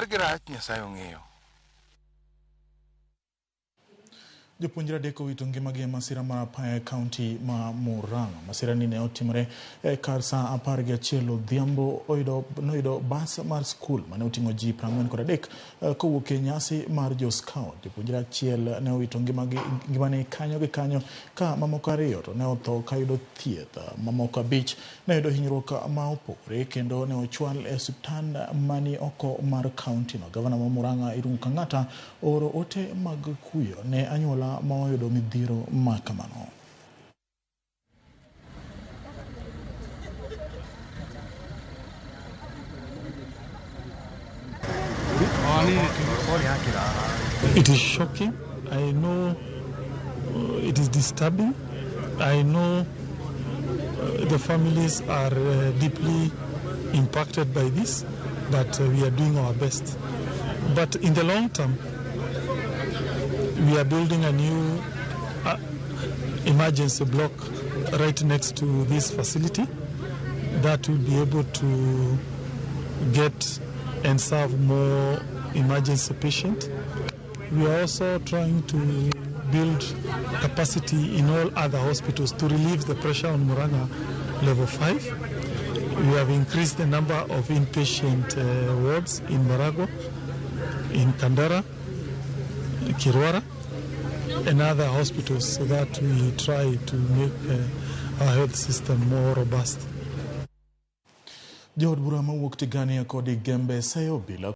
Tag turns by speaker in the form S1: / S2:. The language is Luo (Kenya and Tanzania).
S1: Ber gi rach Nyasaye ong'eyo.
S2: Jopuonjre adek owito ngimagi e masira mar apaya e kaunti ma Murang'a. Masira ni ne otimore e kar saa 11 odhiambo noyudo bas mar skul mane oting'o ji 43 kowuok e nyasi mar jo scout. Jopuonjre achiel ne owito ngimane kanyo gi kanyo ka mamoko ariyo to ne otho kayudo thieth. Mamoko abich ne oyudo hinyruok ma opogore kendo ne ochwal e osiptand mani oko mar kaunti no. Gavana ma Murang'a Irungu Kang'ata ooro ote mag kuyo ne anyuola ma oyudo midhiero ma kamano.
S3: It is shocking. I know it is disturbing. I know the families are deeply impacted by this, but we are doing our best. But in the long term, we are building a new emergency block right next to this facility that will be able to get and serve more emergency patients. We are also trying to build capacity in all other hospitals to relieve the pressure on Murang'a level 5. We have increased the number of inpatient wards in Maragua, in Kandara, Kirwara, and other hospitals so that we try to make our health system more robust.
S2: Jood bura mawuok Tigania kod Igembe seyo obila.